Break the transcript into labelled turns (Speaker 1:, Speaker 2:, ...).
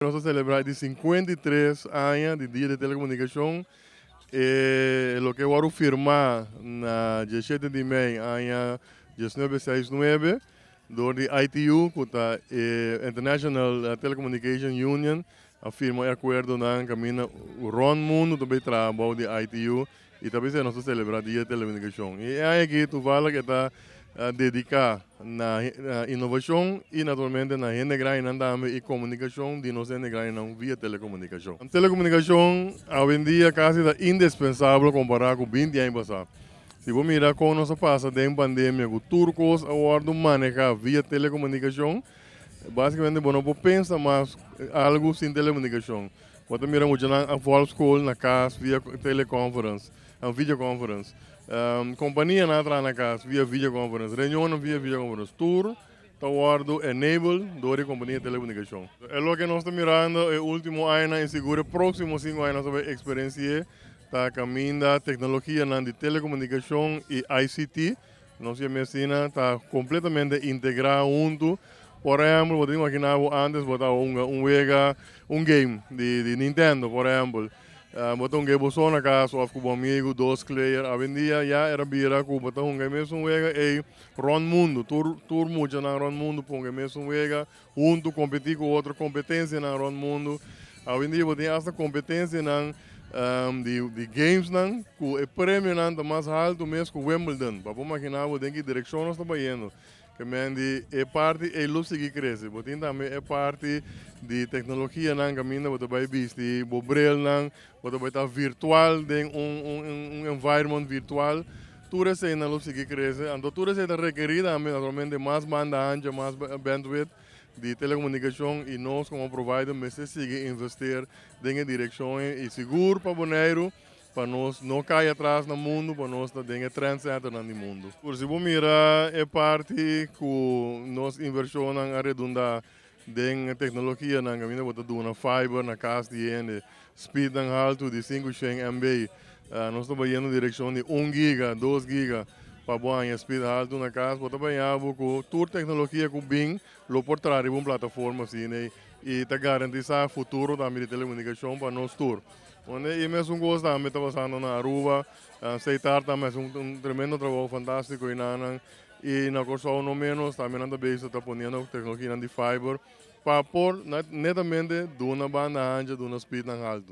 Speaker 1: Nos ta selebrá di 53 aña di Dia di Telekomunikashon. Loke a wòrdu firmá na 17 di mei aña 1969 dor di ITU, ku ta e International Telecommunication Union, a firma e akuerdonan kaminda rònt mundu ta bai traha bou di ITU i ta bisa nos ta selebrá Dia di Telekomunikashon. I e aña aki toevallig e ta dediká na inovashon i naturalmente na hende grandinan tambe i komunikashon di nos hende grandinan via telekomunikashon. Telekomunikashon awendia kasi ta indispensabel kompará ku 20 aña pasá. Si bo mira kon nos a pasa den pandemia ku tur kos a wòrdu manehá via telekomunikashon, básikamente bo no por pensa mas algu sin telekomunikashon. Bo ta mira muchanan a vòlg skol na kas via teleconference, videoconference. Kompanianan a traha na kas via videoconference, reunionnan via videoconference. Tur ta wòrdu enabled dor di kompania di telekomunikashon. E loke nos ta mirando e último añanan i sigur e próksimo 5 aña nos ta bai eksperensi'é ta kaminda teknologianan di telekomunikashon i ICT, nos yama asina, ta kompletamente integrá huntu. Por ehèmpel, bo ta imaginá bo antes bo ta hunga un wega, un game di Nintendo, por ehèmpel. Bo ta hunga bo so na kas òf ku bo amigu, dos player. Awendia ya era bira ku bo ta hunga e mesun wega ei rònt mundu. Tur muchanan rònt mundu por hunga e mesun wega huntu, kompetí ku otro kompetensianan rònt mundu. Awendia bo tin asta kompetensianan di gamesnan ku e premionan ta mas haltu mes ku Wimbledon. Pa bo imaginá bo den ki direkshon nos ta bayendo. Ke men di e parti ei lo sigui krese. Bo tin tambe e parti di teknologianan kaminda bo ta bai bisti bo brilnan, bo ta bai ta virtual den un environment virtual. Tur eseinan lo sigui krese. Anto tur esei ta rekerí tambe naturalmente mas banda ancha, mas bandwidth di telekomunikashon i nos komo provider mester sigui investeer den e direkshon ei i sigur pa Boneiru pa nos no kai atras na mundu, pa nos ta den e trendsetternan di mundu. Por si bo mira e parti ku nos invershonnan a redundá den teknologianan kaminda bo ta duna fiber na kas di hende, speednan haltu di 500 MB, nos ta bayendo direkshon di 1 giga, 2 giga pa bo haña speed haltu na kas. Bo ta baña bo ku tur teknologia ku bin lo por traha riba un plataforma asina i ta garantisá futuro tambe di telekomunikashon pa nos tur. Unda i mesun kos tambe ta pasando na Aruba, Setar tambe hasi un tremendo trabou fantástiko einan i na Kòrsou no menos, tambe nan ta bezig ta poniendo teknologianan di fiber pa por netamente duna banda ancha, duna speednan haltu.